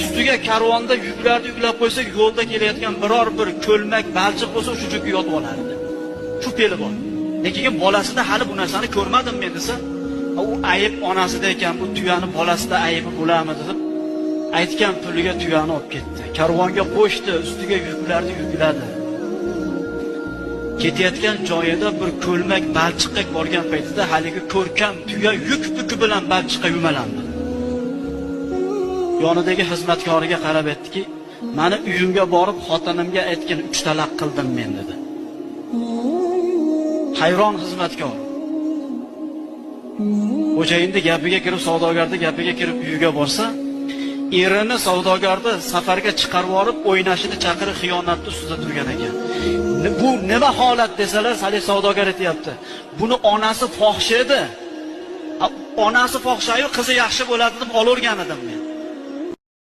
Ustiga karvonda yuklarni yuklab qo'ysak, yo'lda kelayotgan biror bir ko'lmak, balchiq bo'lsa, o'sha joyga yotib olardi. Shu fe'li bor. Lekin bolasida hali bu narsani ko'rmadim men desa, u ayib onasida ekan, bu tuyani bolasida ayibi bo'larmi deb aytgan puliga tuyani olib ketdi. Karvonga qo'shdi, ustiga yuklarni yukladi. Ketayotgan joyida bir ko'lmak balchiqqa borgan paytida haligi ko'rkam tuya yuk puki bilan balchiqqa yumalandi. Yonidagi xizmatkoriga qarab aytdiki, mani uyimga borib xotinimga aytgin 3 talaq qildim men dedi. Hayron xizmatkor. Xo'jayinni gapiga kirib, savdogarning gapiga kirib uyiga borsa, erini savdogarni safarga chiqarib olib, o'ynashini chaqirib xiyonatni ustida turgan ekan. Bu nima holat desalar, Salih savdogar aytayapti. Buni onasi fohisha edi. Onasi fohishayu qizi yaxshi bo'ladi deb olavergan edim men.